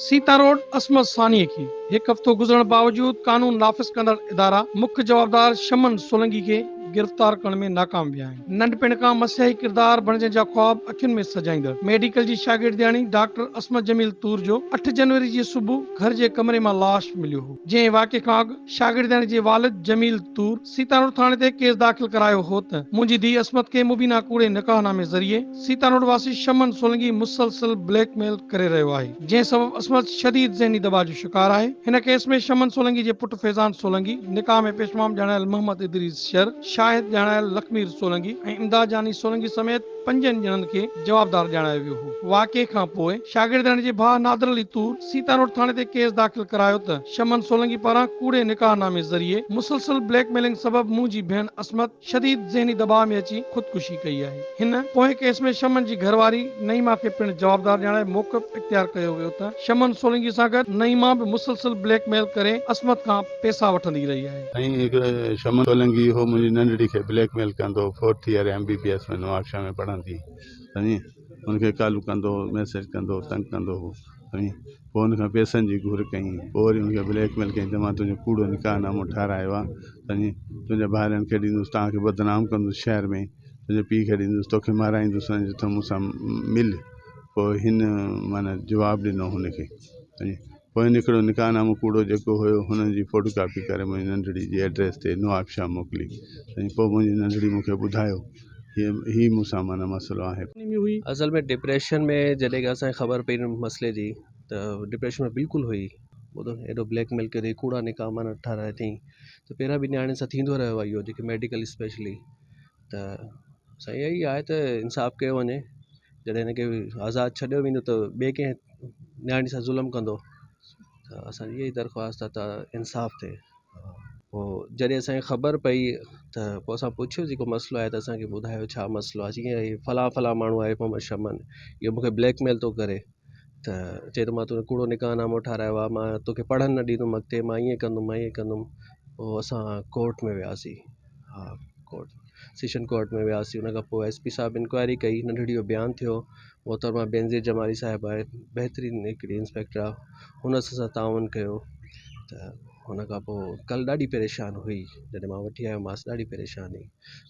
Sita road عصمت ثاني کي هڪ هفتو گذرڻ باوجود قانون نافذ ڪندڙ ادارا مک جوابدار شمن سولنگي کي گرفتار ڪرڻ ۾ ناڪام ويا آهن. ننڍپڻ کان مسيحي ڪردار بڻجڻ جا خواب اکين ۾ سجائيندڙ ميڊيڪل جي شاگردياڻي ڊاڪٽر عصمت جميل طور جو اٺ جنوري جي صبح گهر جي ڪمري مان لاش مليو هو، جنهن واقعي کان اڳ شاگردياڻي جي والد جميل طور سيتانوڙ ٿاڻي تي ڪيس داخل ڪرايو هو ته منهنجي ڌيء عصمت کي مبينا ڪوڙي نڪاح نامي ذريعي سيتانوڙ واسي شمن سولنگي مسلسل بليڪ ميل ڪري رهيو آهي، جنهن سبب عصمت شديد ذهني دٻاء جو شڪار آهي. هن ڪيس ۾ شمن سولنگي جي پٽ فيضان سولنگي، نڪاح ۾ پيشمام ڄاڻايل محمد ادريس شر، شاهد ڄاڻايل لکمير سولنگي ۽ امداد جاني سولنگي سميت پنجن ڄڻن کي جوابدار ڄاڻايو ويو هو. واقعي کان پوء شاگردياڻي جي ڀاء نادر علي طور سيتانوڙ ٿاڻي تي ڪيس داخل ڪرايو ته شمن سولنگي پاران ڪوڙي نڪاح نامي ذريعي مسلسل بليڪ ميلنگ سبب منهنجي ڀيڻ عصمت شديد ذهني دٻاء ۾ اچي خودڪشي ڪئي آهي. هن پوئين ڪيس ۾ شمن جي گهرواري نعيما کي پڻ جوابدار ڄاڻائي موقف اختيار ڪيو ويو ته شمن سولنگي سان گڏ نعيما به مسلسل بليڪ ميل ڪري عصمت کان پئسا وٺندي رهي آهي. سائين هڪ شمن سولنگي هو منهنجي ننڍڙي کي بليڪ ميل ڪندو هو fourth year M B B S ۾ Nawabshah ۾ پڙهندي سمجهين هن کي ڪالون ڪندو هو ميسيج ڪندو هو تنگ ڪندو هو سمجهين پوء هن کان پئسن جي گهر ڪيائين پوء وري هن کي بليڪ ميل ڪيائين ته مان تنهنجو ڪوڙو نڪاح نامو ٺارايو آهي سمجهين تنهنجي ڀائرن کي ڏيندس توهان کي بدنام ڪندس شهر ۾ تنهنجي پيء کي ڏيندس توکي مارائيندس ۽ تون مون سان مل پوء هن معنيٰ جواب ڏنو هن کي سمجهين پوء هن هڪڙو نڪاح نامو ڪوڙو جيڪو هيو هن جي فوٽو ڪاپي ڪري منهنجي ننڍڙي جي ايڊريس تي نوابشاهه موڪلي سمجهين پوء منهنجي ننڍڙي مون کي ٻڌايو هي هي مون سان معنيٰ مسئلو آهي. اصل ۾ ڊپريشن ۾ جڏهن کان اسان کي خبر پئي ان مسئلي جي ته ڊپريشن ۾ بلڪل هئي ٻڌو ايڏو بليڪ ميل ڪيو اٿئي ڪوڙا نڪاح معنيٰ ٺارايا اٿئي ته پهريان به نياڻين سان ٿيندو رهيو آهي اهو جيڪي ميڊيڪل اسپيشلي ته سائين اهو ئي آهي ته انصاف ڪيو وڃي جڏهن هن کي آزاد ڇڏيو ويندو ته ٻئي ڪنهن نياڻي سان ظلم ڪندو ته اسانجي اها ئي درخواست آهي ته انصاف ٿئي پوءِ جڏهن اسان کي خبر پئي ته پوءِ اسان پڇيو جيڪو مسئلو آهي ته اسان کي ٻڌايو ڇا مسئلو آهي جيئن هي فلان فلان ماڻهو آهي محمد شمن اهو مون کي بليڪ ميل ٿو ڪري ته چئي ٿو مان تنهنجو ڪوڙو نڪاح نامو ٺارايو آهي مان توکي پڙهڻ نه ڏيندم اڳتي مان ائين ڪندم مان ائين ڪندم پوءِ اسان ڪورٽ ۾ وياسين ها ڪورٽ سيشن ڪورٽ ۾ وياسين ان کان پوءِ ايس پي صاحب انڪوائري ڪئي ننڍڙي جو بيان ٿيو محترمه بينظير جمالي صاحب آهي بهترين هڪڙي انسپيڪٽر آهي هن اسان سان تعاون ڪيو ته هن کان پوءِ ڪلهه ڏاڍي پريشان هئي جڏهن مان وٺي آيومانس ڏاڍي پريشان هئي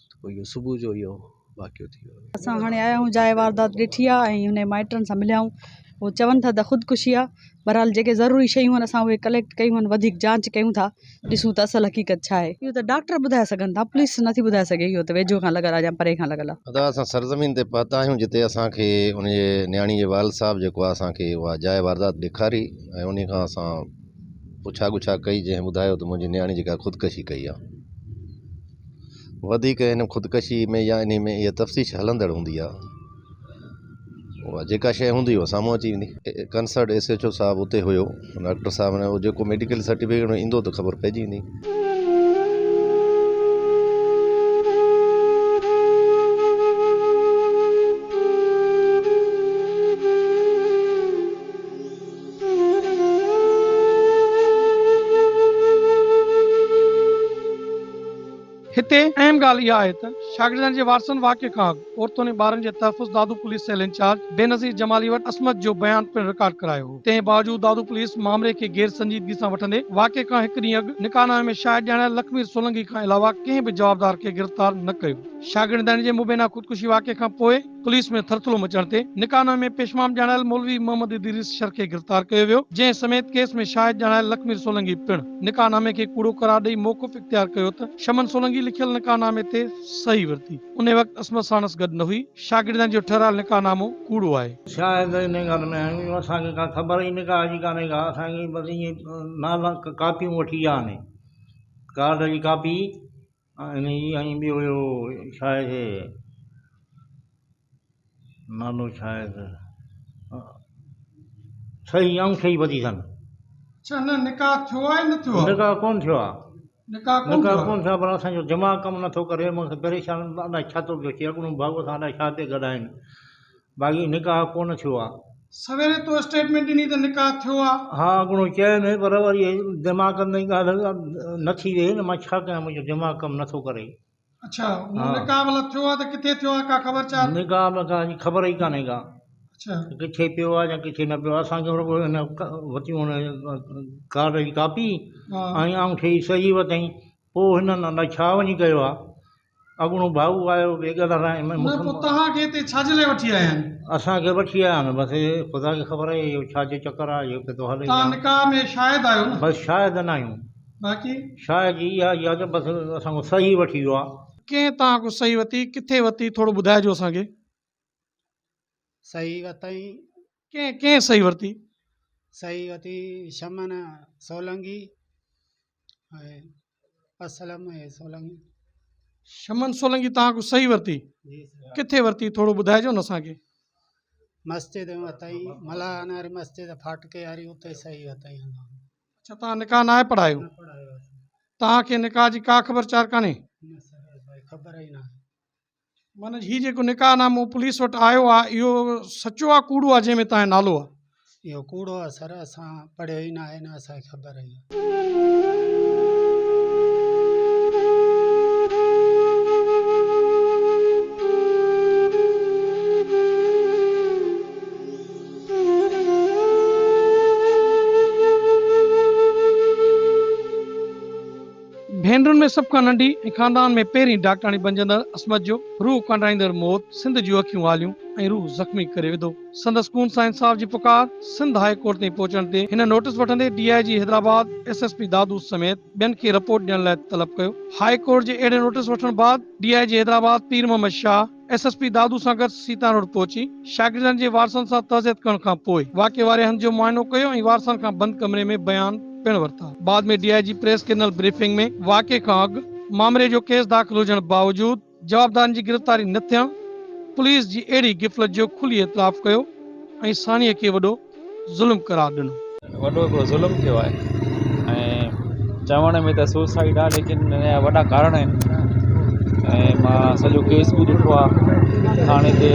ته پوءِ اهو صبح جو اهو واقعو ٿي ويو. اسان هاڻي آيا آهيون جاء واردات ڏٺي آهي ۽ هن جي مائٽن سان مليا آهيون هو چون ٿا ته خودڪشي آهي بهرحال جيڪي ضروري شيون آهن اسان اهي ڪليڪٽ ڪيون آهن وڌيڪ جانچ ڪيون ٿا ڏسون ته اصل حقيقت ڇا آهي اهو ته ڊاڪٽر ٻڌائي سگهن ٿا پوليس نٿي ٻڌائي سگهي اهو ته ويجهو کان لڳل آهي يا پري کان لڳل آهي. ادا اسان سرزمين تي پهتا آهيون جتي اسان کي ان جي نياڻي جي والد صاحب جيڪو آهي اسان کي اها جاء واردات ڏيکاري ۽ انهي کان اسان پڇا ڳڇا ڪئي جنهن ٻڌايو ته منهنجي نياڻي جيڪا خودڪشي ڪئي آهي وڌيڪ هن خودڪشي ۾ يا انهي ۾ اها تفتيش هلندڙ هوندي آهي اها جيڪا شيء هوندي اها سامهون اچي ويندي ڪنسرٽ ايس ايڇ او صاحب اتي هيو ڊاڪٽر صاحب نه جيڪو ميڊيڪل سرٽيفڪيٽ ايندو ته خبر پئجي ويندي. هتي اهم ڳالهه اها آهي ته شاگردن جي وارثن واقعي کان اڳ عورتن ۽ ٻارن جي تحفظ Dadu police cell incharge Benazir Jamali وٽ عصمت جو بيان پڻ رڪارڊ ڪرايو هو، تنهن باوجود دادو پوليس مامري کي غير سنجيدگي سان وٺندي واقعي کان هڪ ڏينهن اڳ نڪاح نامي ۾ شاهد ڄاڻايل لکمير سولنگي کان علاوه ڪنهن به جوابدار کي گرفتار نه ڪيو. شاگردياڻي جي مبينا خودڪشي واقعي کان پوء پوليس ۾ ٿرٿلو مچڻ تي نڪاح نامي ۾ پيشمام ڄاڻايل مولوي محمد ادريس شر کي گرفتار ڪيو ويو، جنهن سميت ڪيس ۾ شاهد ڄاڻايل لکمير سولنگي پڻ نڪاح نامي کي ڪوڙو قرار ڏئي موقف اختيار ڪيو ته شمن سولنگي لکيل نڪاح نامي تي صحيح ورتي، انهي وقت عصمت ساڻس گڏ نه هئي، شاگردن جو ٺهرايل نڪاح نامو ڪوڙو آهي. شاهد ان ڳالهه ۾ آهيون جو اسان کي ڪا خبر ئي نڪاح جي ڪانهي ڪا، اسان کي بس ائين نالا ڪاپيون وٺي ويا آهن، ڪارڊ جي ڪاپي انهيء جي ۽ ٻيو هيو ڇا آهي نالو ڇا آهي صحيح آئون صحيح وڌي اٿن. اڇا نه نڪاح ٿيو آهي نه ٿيو آهي؟ نڪاح ڪونه ٿيو آهي. نڪاح ڪونه ٿيو آهي؟ نڪاح ڪونه ٿيو آهي پر اسان جو دماغ ڪم نٿو ڪري مون کي پريشان الائي ڇا ٿو پيو ٿئي اڳڻو ڀاڳو سان الائي ڇا پئي گڏائين باقي نڪاح ڪونه ٿيو آ. سويري تو اسٽيٽمينٽ ڏني ته نڪاح ٿيو آ. ها اڳڻو چيم پر وري دماغ ۾ ڳالهه نه ٿي ويهي نه مان ڇا ڪيان منهنجو دماغ ڪم نه ٿو ڪري. اڇا نڪاح ڀلا ٿيو آ ته ڪٿي ٿيو آ ڪا خبر چار. نڪاح ۾ ڪا خبر ئي ڪانهي ڪا. ڪٿي پيو آهي يا ڪٿي نه پيو آهي. اسان کي رڳو هن ورتيون هن ڪارڊ جي ڪاپي ۽ آڱوٺي جي صحيح ورتائين. پوء هنن الائي ڇا وڃي ڪيو آهي. اڳوڻو ڀائو آيو ٻئي ڳالهه نه پوء توهان کي هتي ڇا جي لاء وٺي آيا آهن؟ اسان کي وٺي آيا آهن بس خدا کي خبر آهي اهو ڇا جو چڪر آهي اهو پيو ٿو هلي. توهان نڪاح ۾ شاهد آهيو نه؟ بس شاهد نه آهيون. باقي؟ شاهد جي اها ئي آهي ته بس اسان کان صحيح وٺي ويو آهي. ڪنهن توهان کان صحيح ورتي؟ ڪٿي ورتي؟ ٿورو ٻڌائجو اسان کي. صحيح ورتائين. ڪنهن ڪنهن صحيح ورتي؟ صحيح ورتي شمن سولنگي ۽ اسلم ۽ سولنگي. شمن سولنگي توهان کان صحيح ورتي؟ جي سر. ڪٿي ورتي ٿورو ٻڌائجو نه اسان کي. مسجد ۾ ورتائين ملاحن واري مسجد ڦاٽڪي واري اتي صحيح ورتائين اسان کان. اڇا توهان نڪاح ناهي پڙهايو؟ نه پڙهايو اسان. توهان کي نڪاح جي ڪا خبر چار ڪانهي؟ نه سر اسان کي خبر ئي ناهي. معنيٰ هي جيڪو نڪاح نامو پوليس وٽ آيو آهي اهو سچو آهي ڪوڙو آهي جنهن ۾ توهان جو نالو آهي؟ اهو ڪوڙو آهي سر اسان پڙهيو ئي ناهي نه اسان کي خبر ئي. ڀينرن ۾ سڀ کان ننڍي ۽ خاندان ۾ پهرين ڊاڪٽراڻي بنجندڙ عصمت جو روح ڪانڊاريندڙ موت سنڌ جون اکيون آليون ۽ روح زخمي ڪري وڌو. سندس خون سان انصاف جي پڪار سنڌ هاء ڪورٽ تائين پهچڻ تي هن نوٽيس وٺندي D I G Hyderabad, S S P Dadu سميت ٻين کي رپورٽ ڏيڻ لاء طلب ڪيو. هاء ڪورٽ جي اهڙي نوٽيس وٺڻ بعد D I G Hyderabad Pir Muhammad Shah S S P Dadu سان گڏ سيتان روڊ پهچي شاگردن جي وارثن سان تعزيت ڪرڻ کان پوء واقعي واري هنڌ جو معائنو ڪيو ۽ وارثن کان بند ڪمري ۾ بيان پڻ ورتا. بعد ۾ ڊي I جي پريس کي ڏنل بريفنگ ۾ واقعي کان اڳ مامري جو ڪيس داخل هجڻ باوجود جوابدارن جي گرفتاري نه ٿيڻ پوليس جي اهڙي غفلت جو کلي اعتراف ڪيو ۽ سانحي کي وڏو ظلم قرار ڏنو. وڏو هڪڙو ظلم ٿيو آهي ۽ چوڻ ۾ ته سوسائيڊ آهي ليڪن ان جا وڏا ڪارڻ آهن ۽ مان سڄو ڪيس به ڏٺو آهي ٿاڻي تي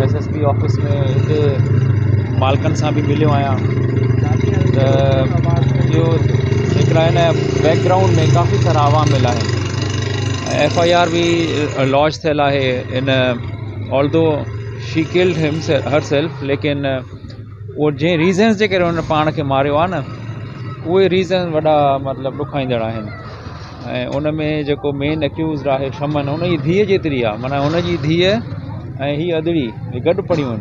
ايس ايس پي آفيس ۾ هتي مالڪن سان به مليو آهيان ته اهو هڪڙا هن بيڪ گرائونڊ ۾ ڪافي سارا عوامل آهن ايف I R به لاج ٿيل آهي ان although she killed herself ليڪن اهو جنهن ريزنس جي ڪري هن پاڻ کي ماريو آهي نه اهي ريزن وڏا مطلب ڏکائيندڙ آهن ۽ ان ۾ جيڪو مين اڪيوزڊ آهي شمن ان جي ڌيءَ جيتري آهي معنيٰ هن جي ڌيءَ ۽ هي ادڙي هي گڏ پڙهيون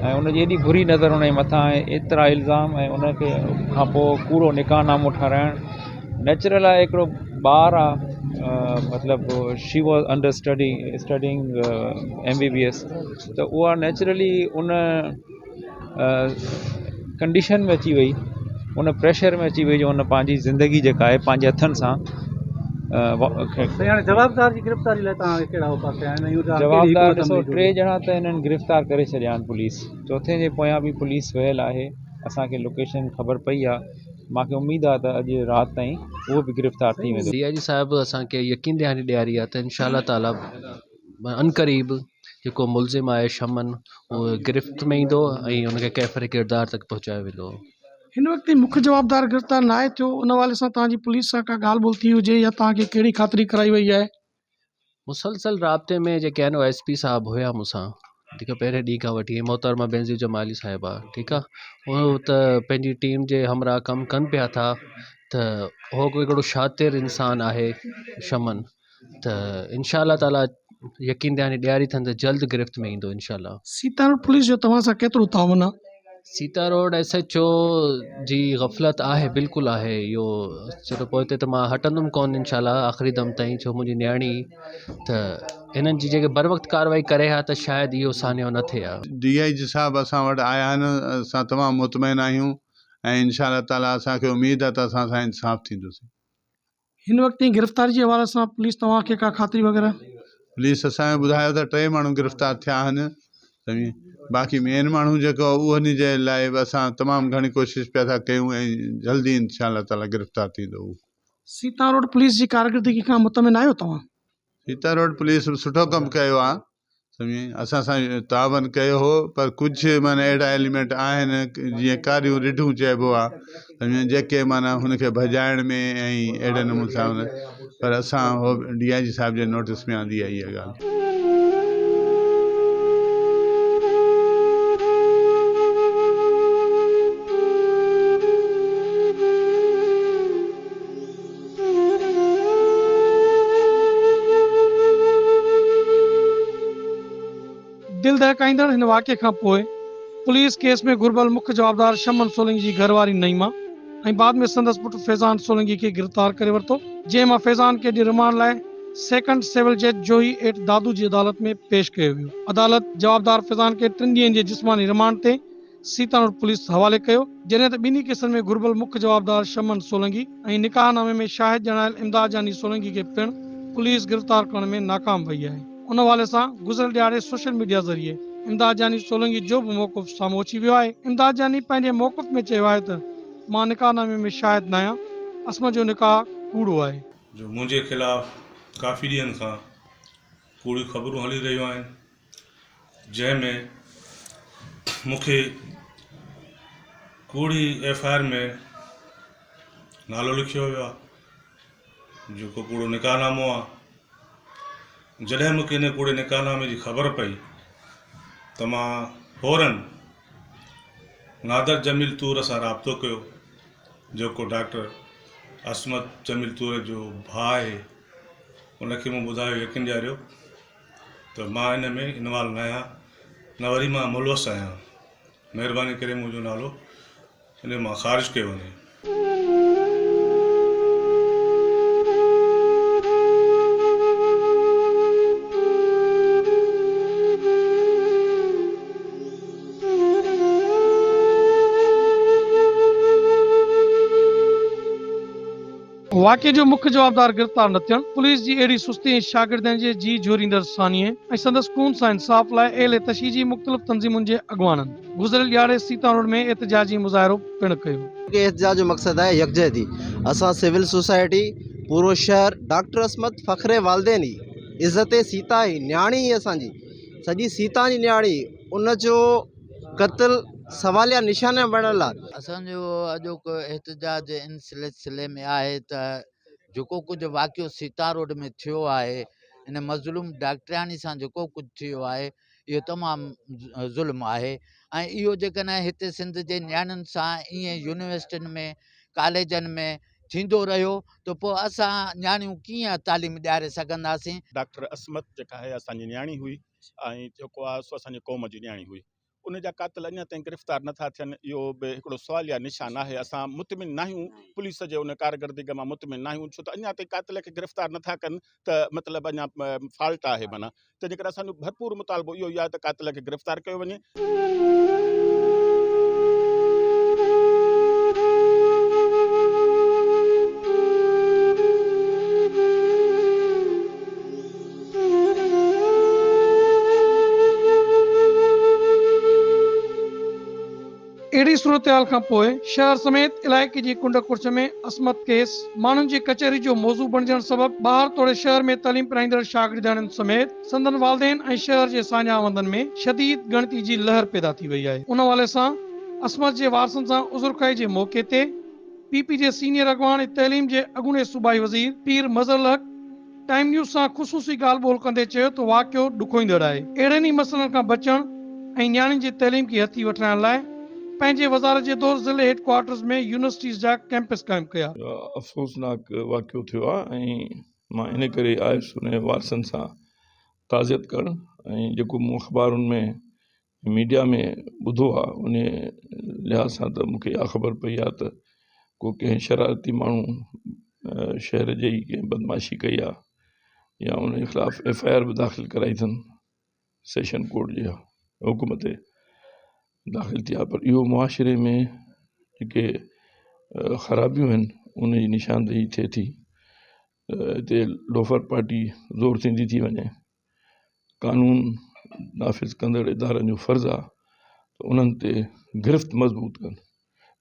آهن ۽ ان جي ايڏي بري نظر ان جي مٿان آهي ايترا الزام ۽ ان کي کان پوءِ ڪوڙو نڪاح نامو ٺهرائڻ نيچرل آهي هڪڙو ٻار آهي مطلب she was under study studying M B B S ته اها نيچرلي ان ڪنڊيشن ۾ اچي وئي ان پريشر ۾ اچي وئي جو ان پنهنجي زندگي جيڪا آهي پنهنجي هٿن سان جوابدار جي گرفتاري لاء توهان ڪهڙا اپاء ڪيا آهن جوابدار ڏسو ٽي ڄڻا ته هنن گرفتار ڪري ڇڏيا آهن پوليس چوٿين جي پويان به پوليس ويل آهي اسانکي لوڪيشن خبر پئي آهي مانکي اميد آهي ته اڄ رات تائين اهو به گرفتار ٿي ويندو. ڊي I جي صاحب اسانکي يقين دهاني ڏياري آهي ته انشاء الله تعالي عنقريب جيڪو ملزم آهي شمن اهو گرفت ۾ ايندو ۽ ان کي ڪيفر ڪردار تڪ پهچايو ويندو. هن وقت تائين مک جوابدار گرفتار ناهي ٿيو ان حوالي سان توهان جي پوليس سان ڪا ڳالهه ٻولهه ٿي هجي يا توهان کي ڪهڙي خاطري ڪرائي وئي آهي؟ مسلسل رابطي ۾ جيڪي آهن ايس پي صاحب هيا مون سان جيڪا پهرين ڏينهن کان وٺي محترمه بينظير جمالي صاحبه ٺيڪ آهي اهو ته پنهنجي ٽيم جي همراهه ڪم ڪن پيا ٿا ته هو هڪڙو شاطر انسان آهي شمن ته انشاء الله تعالي يقين دهاني ڏياري اٿن ته جلد گرفت ۾ ايندو انشاء الله. سيتا روڊ پوليس جو توهان سان ڪيترو تعاون آ؟ Sita road S H O جي غفلت آهي بلڪل آهي اهو ڇو ته پوئتي ته مان هٽندم ڪونه انشاء الله آخري دم تائين ڇو منهنجي نياڻي ته هنن جي جيڪي بر وقت ڪارروائي ڪري ها ته شايد اهو سانحو نه ٿئي ها. ڊي I جي صاحب اسان وٽ آيا آهن اسان تمام مطمئن آهيون ۽ انشاء الله تعالي اسان کي اميد آهي ته اسان سان انصاف ٿيندو. هن وقت تائين گرفتاري جي حوالي سان پوليس توهان کي ڪا خاطري وغيره؟ پوليس اسان کي ٻڌايو ته ٽي ماڻهو گرفتار ٿيا آهن سمجهي باقي مين ماڻهو جيڪو آهي ان جي لاء به اسان تمام گهڻي ڪوشش پيا ٿا ڪيون ۽ جلدي انشاء الله تعالي گرفتار ٿيندو اهو. سيتا روڊ پوليس جي ڪارڪردگي کان مطمئن آهيو توهان؟ سيتا روڊ پوليس به سٺو ڪم ڪيو آهي سمجهي اسان سان تعاون ڪيو هو پر ڪجهه معنيٰ اهڙا ايليمينٽ آهن جيئن ڪاريون رڍون چئبو آهي سمجهي جيڪي معنيٰ هن کي ڀڄائڻ ۾ ۽ اهڙي نموني سان پر اسان هو ڊي I جي صاحب جي نوٽس ۾ آندي آهي اها ڳالهه. دهڪائيندڙ هن واقعي کان پوء پوليس ڪيس ۾ گهربل مک جوابدار شمن سولنگي جي گهر واري نعيمه ۽ بعد ۾ سندس پٽ فيضان سولنگي کي گرفتار ڪري ورتو، جنهن مان فيضان کي اڄ رمانڊ لاء سيڪنڊ سول جج جوهي ايٽ دادو جي عدالت ۾ پيش ڪيو ويو. عدالت جوابدار فيضان کي ٽن ڏينهن جي جسماني رمانڊ تي سيتانوڊ پوليس حوالي ڪيو، جڏهن ته ٻنهي ڪيسن ۾ گهربل مک جوابدار شمن سولنگي ۽ نڪاح نامي ۾ شاهد ڄاڻايل امداد جاني سولنگي کي پڻ پوليس گرفتار ڪرڻ ۾ ناڪام وئي آهي. ان حوالي سان گذريل ڏهاڙي سوشل ميڊيا ذريعي امداد جاني سولنگي جو به موقف سامهون اچي ويو آهي. امداد جاني پنهنجي موقف ۾ چيو آهي ته مان نڪاح نامي ۾ شاهد ناهيان، عصمت جو نڪاح ڪوڙو آهي. جو منهنجي خلاف ڪافي ڏينهن کان ڪوڙيون خبرون هلي رهيون آهن. جنهن ۾ مون کي ڪوڙي ايف I R ۾ نالو لکيو ويو آهي جيڪو ڪوڙو نڪاح نامو آهي جڏهن مون کي ان ڪوڙي نڪاح نامي جي خبر پئي ته مان فورن نادر جميل طور سان رابطو ڪيو جيڪو ڊاڪٽر عصمت جميل طور جو ڀاء آهي ان کي مون ٻڌايو يقين ڏياريو ته مان ان ۾ انوالو نه آهيان نه وري مان ملوث آهيان مهرباني ڪري منهنجو نالو ان مان خارج ڪيو وڃي. واقعي جو مک جوابدار گرفتار نه ٿيڻ، پوليس جي اهڙي سستي ۽ شاگردياڻي جي جيء جهوريندڙ سانحي ۽ سندس خون سان انصاف لاء اهل تشيع جي مختلف تنظيمن جي اڳواڻن گذريل ڏهاڙي سيتا روڊ ۾ احتجاجي مظاهرو پڻ ڪيو. احتجاج جو مقصد آهي يڪجهتي، اسان سول سوسائٽي، پورو شهر، ڊاڪٽر عصمت فخر والدين هي، عزت سيتا هي، نياڻي هي اسان جي، سڄي سيتا جي نياڻي، ان جو قتل سواليا نشانه بڻيل آهي. اسان جو اڄوڪو احتجاج ان سلسلي ۾ آهي ته جيڪو ڪجهه واقعو سيتا روڊ ۾ ٿيو آهي ان مظلوم ڊاڪٽرياڻي سان جيڪو ڪجهه ٿيو آهي اهو تمام ظلم آهي ۽ اهو جيڪڏهن هتي سنڌ جي نياڻين سان ائين يونيورسٽين ۾ ڪاليجن ۾ ٿيندو رهيو ته پوء اسان نياڻيون ڪيئن تعليم ڏياري سگهنداسين. ڊاڪٽر عصمت جيڪا آهي اسان جي نياڻي هئي ۽ جيڪو آهي سو اسان جي قوم جي نياڻي هئي ان جا قاتل اڃا تائين گرفتار نٿا ٿين اهو به هڪڙو سواليه نشان آهي اسان مطمئن ناهيون پوليس جي ان ڪارڪردگي مان مطمئن ناهيون ڇو ته اڃا تائين قاتل کي گرفتار نٿا ڪن ته مطلب اڃا فالٽ آهي معنيٰ تنهنجي ڪري اسان جو ڀرپور مطالبو اهو ئي آهي ته قاتل کي گرفتار ڪيو وڃي. اهڙي صورتحال کان پوء شهر سميت علائقي جي ڪنڊ ڪڙڇ ۾ عصمت ڪيس ماڻهن جي ڪچهري جو موضوع بڻجڻ سبب ٻاهر توڙي شهر ۾ تعليم پرائيندڙ شاگردياڻين سميت سندن والدين ۽ شهر جي ساڃاهه وندن ۾ شديد ڳڻتي جي لهر پيدا ٿي وئي آهي. ان حوالي سان عصمت جي وارثن سان عذرخواهي جي موقعي تي پي پي جي سينيئر اڳواڻ ۽ تعليم جي اڳوڻي صوبائي وزير پير مظهر الحق ٽائيم نيوز سان خصوصي ڳالهه ٻولهه ڪندي چيو ته واقعو ڏکوئيندڙ آهي، اهڙن ئي مسئلن کان بچڻ ۽ نياڻين جي تعليم کي هٿي وٺرائڻ لاء پنهنجي وزارت جي دور ضلعي هيڊ ڪوارٽرز ۾ يونيورسٽيز جا ڪئمپس قائم ڪيا. افسوسناڪ واقعو ٿيو آهي ۽ مان ان ڪري آيس ان وارثن سان تعزيت ڪرڻ ۽ جيڪو مون اخبارن ۾ ميڊيا ۾ ٻڌو آ ان لحاظ سان ته مونکي اها خبر پئي آ ته ڪو ڪنهن شرارتي ماڻهو شهر جي ئي ڪنهن بدمعاشي ڪئي آ يا ان جي خلاف ايف I R به داخل ڪرائي اٿن سيشن ڪورٽ جي حڪم تي داخل ٿي آ پر اهو معاشري ۾ جيڪي خرابيون آهن ان جي نشاندهي ٿئي ٿي هتي لوفر پارٽي زور ٿيندي ٿي وڃي قانون نافذ ڪندڙ ادارن جو فرض آ ته انهن تي گرفت مضبوط ڪن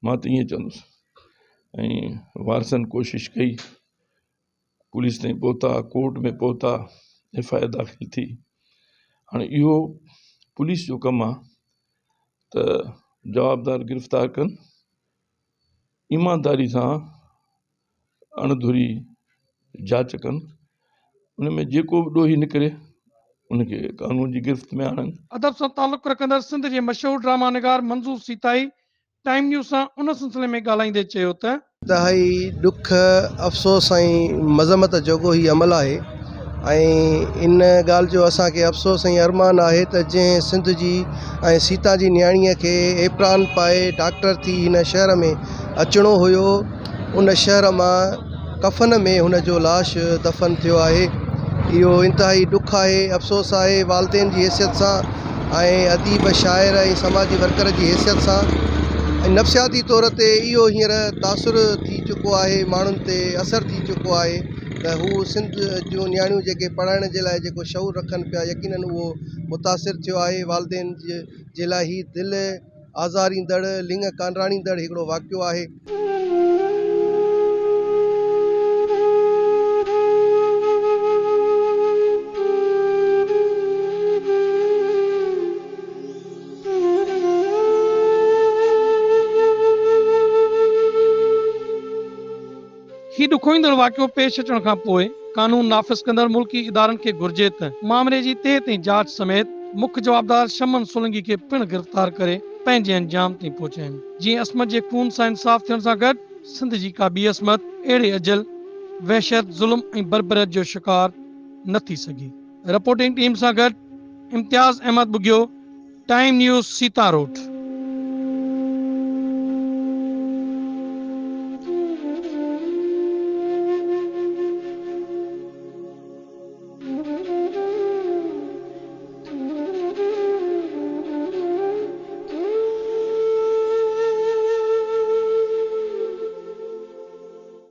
مان ته ائين چوندس ۽ وارثن ڪوشش ڪئي پوليس تائين پهتا ڪورٽ ۾ پهتا ايف I R داخل ٿي هاڻي اهو پوليس جو ڪم آ ته جوابدار گرفتار ڪن ايمانداري سان اڻ ڌري جاچ ڪن ان ۾ جيڪو به ڏوهي نڪري ان کي قانون جي گرفت ۾ آڻن. ادب سان تعلق رکندڙ سنڌ جي مشهور ڊراما نگار منظور سيتائي ٽائيم نيوز سان ان سلسلي ۾ ڳالهائيندي چيو ته. انتهائي ڏک، افسوس ۽ مذمت جوڳو هي عمل آهي. ۽ ان ڳالهه جو اسان کي افسوس ۽ ارمان آهي ته جنهن سنڌ جي ۽ سيتا جي نياڻيء کي ايپران پائي ڊاڪٽر ٿي هن شهر ۾ اچڻو هيو ان شهر مان ڪفن ۾ هن جو لاش دفن ٿيو آهي اهو انتهائي ڏک آهي افسوس آهي والدين جي حيثيت سان ۽ اديب شاعر ۽ سماجي ورڪر جي حيثيت سان ۽ نفسياتي طور تي اهو هينئر تاثر ٿي چڪو آهي ماڻهن تي اثر ٿي چڪو آهي ته هو سنڌ جون نياڻيون جيڪي پڙهائڻ جي لاء جيڪو شعور رکن پيا يقينن اهو متاثر ٿيو آهي والدين جي لاء هي دل آزاريندڙ لڱ ڪانڊراڻيندڙ هڪڙو واقعو آهي. هي ڏکوئيندڙ واقعو پيش اچڻ کان پوء قانون نافذ ڪندڙ ملڪي ادارن کي گهرجي ته مامري جي تهه تائين جاچ سميت مک جوابدار شمن سولنگي کي پڻ گرفتار ڪري پنهنجي انجام تائين پهچائين جيئن عصمت جي خون سان انصاف ٿيڻ سان گڏ سنڌ جي ڪا ٻي عصمت اهڙي اجل، وحشت، ظلم ۽ بربريت جو شڪار نه ٿي سگهي. رپورٽنگ ٽيم سان گڏ Imtiaz Ahmed Bughio, time news, Sita road.